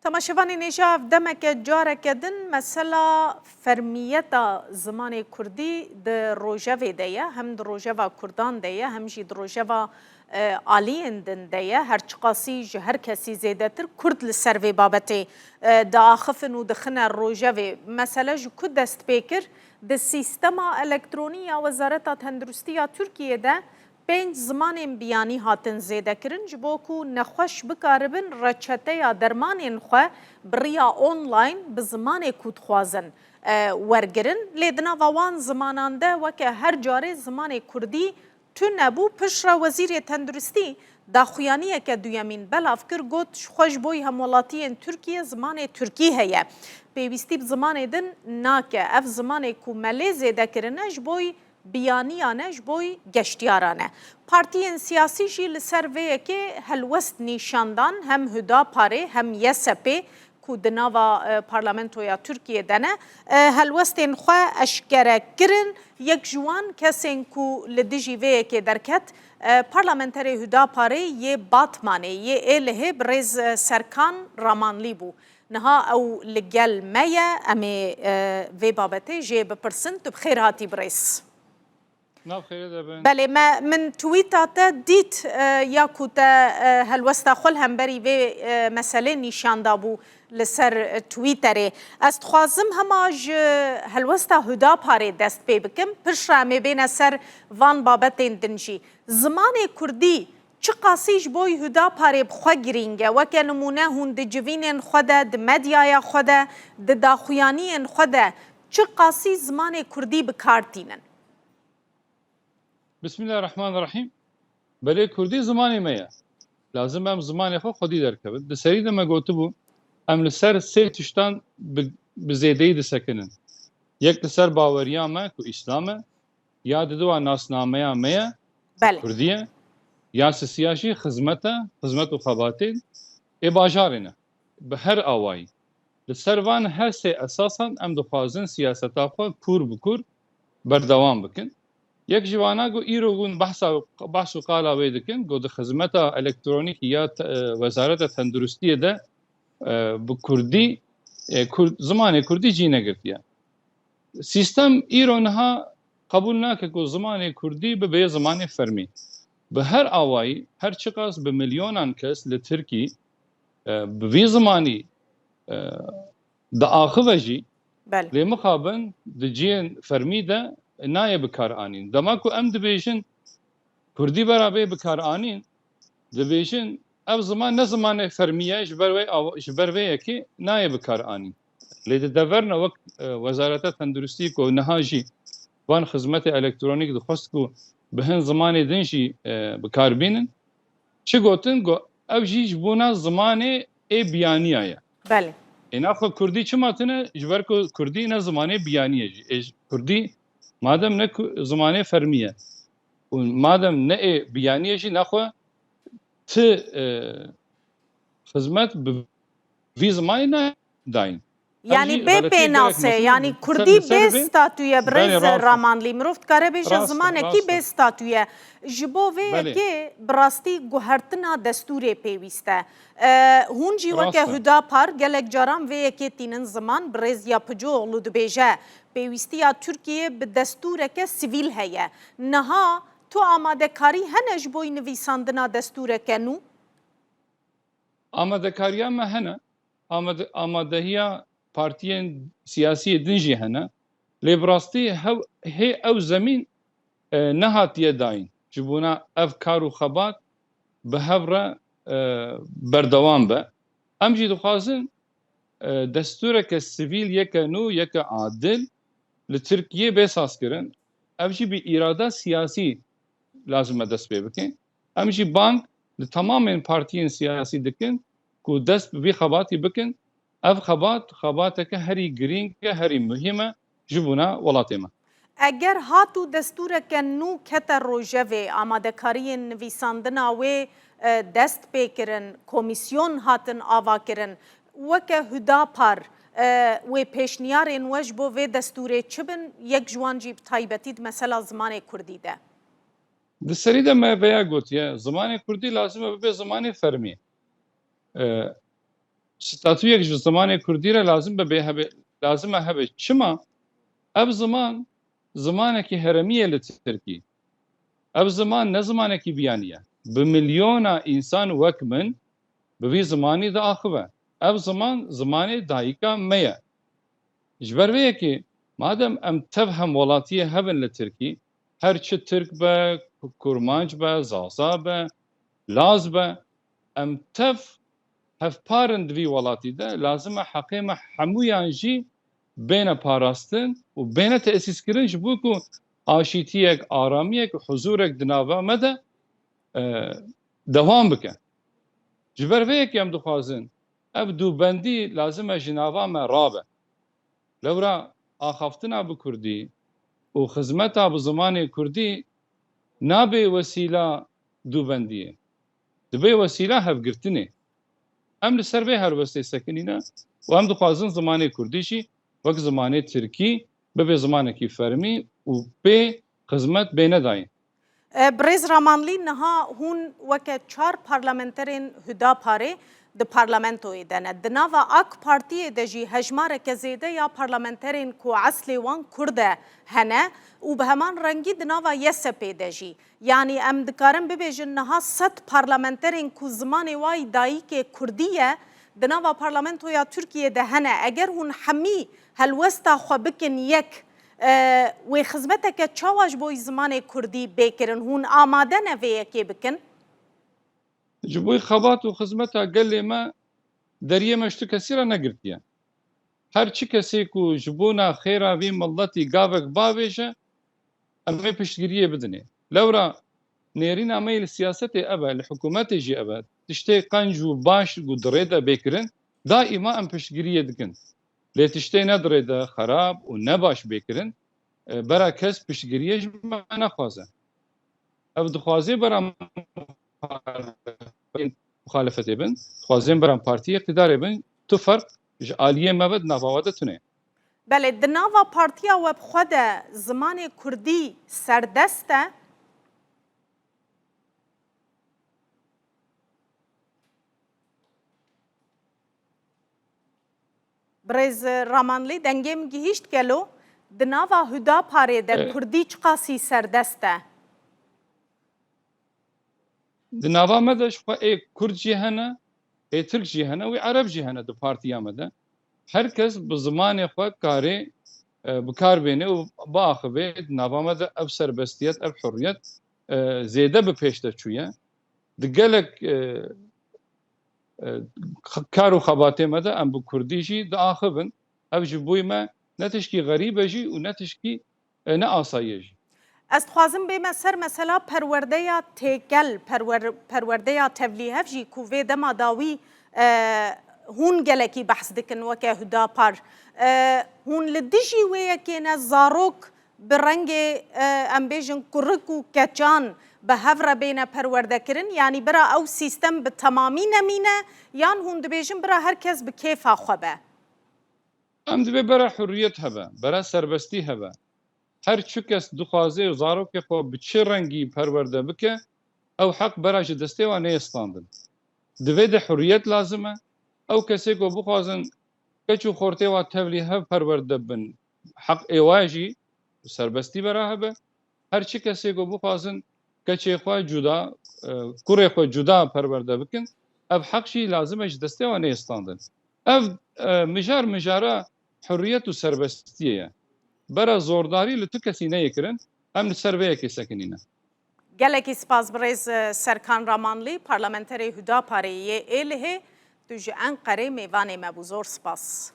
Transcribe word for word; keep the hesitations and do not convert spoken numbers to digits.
Temaşevanên hêja, ev demeke careke din mesela fermiyeta zimanê kurdî di rojevê de ye, hem di rojeva kurdan de ye, hem jî di rojeva, e, aliyên din de ye. Her çiqasî ji her kesî zêdetir kurd li ser vê babetê, e, diaxifin û dixine rojevê. Mesele ji ku dest pê kir? Di sîstema elektronî ya Wezareta Tenduristiya Tirkiyê de pênc zimanên biyanî hatin zêdekirin, ji bo ku nexweş bikaribin reçeteya dermanên xwe bi riya online bi zimanê ku dixwazin, e, wergirin. Lê di nava wan zimanan de weke her carê zimanê kurdî tune bû. Piştre Wezîrê Tenduristî daxuyaniyeke duyemîn belav kir, got, ji xwe ji bo hemwelatiyên Tirkiyê zimanê tirkî heye. Pêwîstî bi zimanê din nake. Ev zimanê ku me lê zêde kirine ji bo biyaniyan e, ji bo geştiyaran e. Partiyên siyasî jî li ser vê yekê helwest nîşan dan, hem Hudaparê hem Y S P ku di nava, e, parlamentoya Tirkiyê de ne, e, helwestên xwe eşkere kirin. Yek ji wan kesên ku li dijî vê yekê derket, e, parlamenterê Hudaparê yê Batmanê, yê Êlihê birêz, e, Serkan Ramanlî bû. Niha ew li gel me ye, em ê, e, vê babetê jê bipirsin. Tu bi xêr hatî birêz. Nav xêrê de bin. Belê, me, min tweeta te dît, e, ya ku te, e, helwesta xwe li hemberî vê, e, meselê nîşan dabû li ser, e, Twitterê. Ez dixwazim hema ji helwesta Hudaparê dest pê bikim. Piştre em ê bêne ser van babetên din jî. Zimanê kurdî çiqasî ji bo Hudaparê bi xwe girîng e? Weke nimûne hûn di civînên xwe de, di medyaya xwe de, di daxuyaniyên xwe de çiqasî zimanê kurdî bi kar tînin? Bismillahirrahmanirrahîm. Belê kurdî zimanê me ye. Lazim e em zimanê xwe xwedî derkevin. Di serî de me gotibû, em li ser sê tiştan bi, bi zêdeyî disekinin. Yek li ser baweriya me ku Îslam e, ya diduwa nasnameya me ye, Belê. Kurdî ye, ya sisiya jî xizmet e, xizmet û xebatên ê bajarê ne. Bi her awayî. Li ser van her sê esasan em dixwazin siyaseta xwe kûr bi kûr berdewam bikin. Yek ji vana ku îro hûn behsa, behs û qala wê dikin, ku di xizmeta elektronîkî ya te-, e, Wezareta Tenduristiyê de, e, bi kurdî, e, kurd, zimanê kurdî cî negirtiye. Sîstem îro niha qebûl nake ku zimanê kurdî bibe zimanê fermî. Bi her awayî, her çiqas bi milyonan kes li Tirkî, e, bi vî zimanî, e, diaxive jî, Belê. Lê mixabin di cihên fermî de nayê bikaranîn. Dema ku em dibêjin kurdî bera bê bikaranîn, dibêjin ev ziman ne zimanê fermî ye, ji ber wê av-, ji ber vê yekê nayê bikaranîn. Lê di deverna wek, e, Wezareta Tenduristî ku niha jî van xizmetê elektronîk dixwest ku bi hin zimanê din jî, e, bi kar bînin. Çi gotin? Got, ev jî ji bona zimanê ê biyaniya ye. Belê. Ê naxwe kurdî çima tune? Ji ber ku kurdî ne zimanê biyanî ye jî. Ê ji-, kurdî madem ne ku-, zimanê fermî ye û madem ne ê biyanî ye jî, naxwe ti, e, xizmet bi vî zimanî nayê dayîn. Yanî bê pênase, yanî kurdî bê statûye, birêz Ramanlî. Mirov dikare bêje zimanekî bê statûye. Ji bo vê yekê bi rastî guhertina destûrê pêwîst e. E, hûn jî weke Hudapar gelek caran vê yekê tînin ziman, birêz Yapıcıoğlu dibêje, pêwîstiya Tirkiyê bi destûreke sivîl heye. Niha tu amadekarî hene ji bo nivîsandina destûreke nû? Amadekariya me hene. Amade-, amadehiya partiyên siyasî yê din jî hene. Lê bi rastî hev-, hê ew zemîn, e, nehatiye dayîn. Ji bona ev kar û xebat bi hev re, e, berdewam be. Em jî dixwazin, e, destûreke sivîl, yeke nû, yeke adil li Tirkiyê bê sazkirin. Ev jî bi îrada siyasî lazim e dest pê bikin. Em jî bang li temamên partiyên siyasî dikin ku dest bi vî xebatî bikin. Ev xebat, xebateke herî girîng e, herî muhîm e ji bona welatê me. Eger hat û destûreke nû kete rojevê, amadekariyên nivîsandina wê, e, dest pê kirin, komîsyon hatin avakirin, weke Hudapar, e, wê pêşniyarên we ji bo vê destûrê çi bin? Yek ji wan jî bi taybetî di mesela zimanê kurdî de. Di serî de me veya gotiye, zimanê kurdî lazim e bibe zimanê fermî. E, statuyek ji zimanê kurdî re lazim be, bê hebe, lazim e hebe. Çima? Ev ziman, zimanekî heremî ye li tirkî. Ev ziman ne zimanekî biyanî ye. Bi milyona însan wek min bi vî zimanî diaxive. Ev ziman, zimanê dayika me ye. Ji ber vê yekê, madem em tev hemwelatiyê hev in li tirkî, her çi tirk be, kurmanc be, zaza be, laz be, em tev hevpar in di vî welatî de, lazim e heqê me hemûyan jî bêne parastin û bêne tesîskirin, ji bo ku aşîtiyek, aramiyek, huzûrek di nava me de, e, dewam bike. Ji ber vê yekê em dixwazin, ev dûbendî lazim e ji nava me rabe. Lewra axaftina bi kurdî û xizmeta bi zimanê kurdî nabe wesîla dûbendiyê. Dibe wesîla hevgirtinê. Em li ser vê helwestê sekinîne û em dixwazin zimanê kurdî jî wek zimanê tirkî bibe zimanekî fermî û pê xizmet bêne dayîn. E, Birêz Ramanlî, niha hûn weke çar parlamenterên Hudaparê di parlamentoyê de ne. Di nava AK Partiyê de jî hejmareke zêde ya parlamenterên ku eslê wan kurd e hene û bi heman rengî di nava Y S P'ê de jî. Yanî em dikarin bibêjin niha sed parlamenterên ku zimanê wa yî dayikê kurdî ye, di nava parlamentoya Tirkiyê de hene. Eger hûn hemî helwesta xwe bikin yek, e, wê xizmeteke çawa ji bo zimanê kurdî bê kirin? Hûn amade ne vê yekê bikin? Ji bo xebat û xizmeta gelê me deriyê me ji tu kesî re negirtiye. Her çi kesê ku ji bona xêra vî miletî gavek bavêje, em ê piştgiriyê bidinê. Lewra nêrîna me yê li siyasetê ev e, li hikûmetê jî ev e. Tiştê qenc û baş ku di rê de bê kirin, daîma em piştgiriyê dikin. Lê tiştê ne di rê de xerab û ne baş bê kirin, e, bera kes piştgiriyê ji me nexwaze. Ev dixwaze bera muxalefetê bin, dixwazên bera partiyê îqtîdarê bin, tu ferq ji aliyê me ve di nava we de tune. Belê, di nava partiya we bi xwe de zimanê kurdî serdest e? Birêz Ramanlî, dengê min gihîşt gelo? Di nava Hudaparê de E, kurdî çiqasî serdest e? Di nava me de ji xwe ê kurd jî hene, ê tirk jî hene, wê ereb jî hene di partiya me de. Her kes bi zimanê xwe karê, e, bi kar bêne û biaxive. Di nava me de ev serbestiyet, ev hurriyet, e, zêde bi pêş de çûye. Di gelek, e, e, kar û xebatê me de em bi kurdî jî diaxivin. Ev ji bo me ne tişkî xerîb e jî û ne tişkî, e, ne asayî ye jî. Ez dixwazim bême ser mesela perwerdeya têkel, perwer-, perwerdeya tevlîhev jî ku vê dema dawî, e, hûn gelekî behs dikin weke Hudapar. E, hûn li dijî wê yekê ne, zarok bi rengê, e, em bêjin kurik û keçan bi hev re bêne perwerdekirin? Yanî bira ew sîstem bi temamî nemîne, yan hûn dibêjin bira her kes bi kêfa xwe be? Em dibê bera hurriyet hebe, bera serbestî hebe. Her çi kes dixwaze zarokê xwe bi çi rengî perwerde bike, ew heq bera ji destê wa neyê standin. Di vê de hurriyet lazim e. Ew kesê ku bixwazin keç û xortê wa tevlî hev perwerde bin, heq ê wa jî serbestî bera hebe. Her çi kesê ku bixwazin keçê xwe cuda, e, kurê xwe cuda perwerde bikin, ev heq jî lazim e ji destê wan neyê standin. Ev, e, mijar mijara hurriyet û serbestiyê ye. Bera zordarî li tu kesî neyê kirin, em li ser vê yekê sekinîne. Gelekî spas birêz, e, Serkan Ramanlî, parlamenterê Hudaparê yê Êlihê, tu ji Enqerê mêvanê me bû. Zor spas.